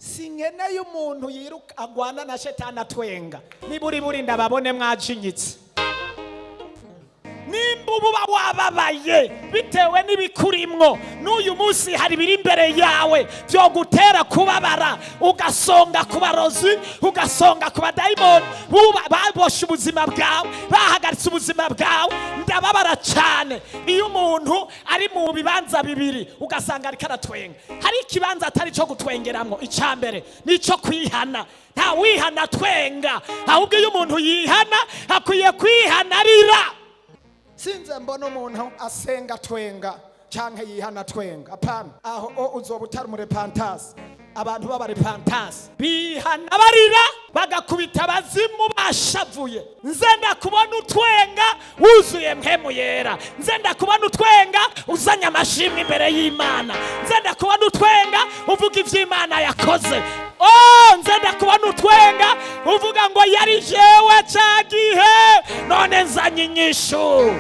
Sinkeneye umuntu yiruka agwana na shetani atwenga. Niba uri burinda ababone mwajinyitse, nimba uba wababaye bitewe n'ibikurimwo, n'uyu munsi hari ibiri imbere yawe byogutera kubabara, ugasonga ku barozi, ugasonga ku badayimoni baboshe ubuzima bwawe, bahagaritse ubuzima bwawe. Ndababara cyane iyo umuntu ari mu bibanza bibiri ugasanga ariko aratwenga. Hari ikibanza atari cyo gutwengeramo. Icya mbere ni icyo kwihana. Nta wihana twenga, ahubwo iyo umuntu yihana akwiye kwihana arira. Sinze mbona umuntu asenga twenga canke yihana twenga, apana. Aho o uzoba utari umurepantasi. Abantu b'abarepantasi bihana barira, bagakubita abazimu bashavuye. Nze ndakubona utwenga wuzuye mpemu yera, nze ndakubona utwenga uzanye amashimwe imbere y'Imana, nze ndakubona utwenga uvuga ivy'Imana yakoze. Oh, nze ndakubona utwenga uvuga ngo yari jewe ca gihe, none nzanye inyishu.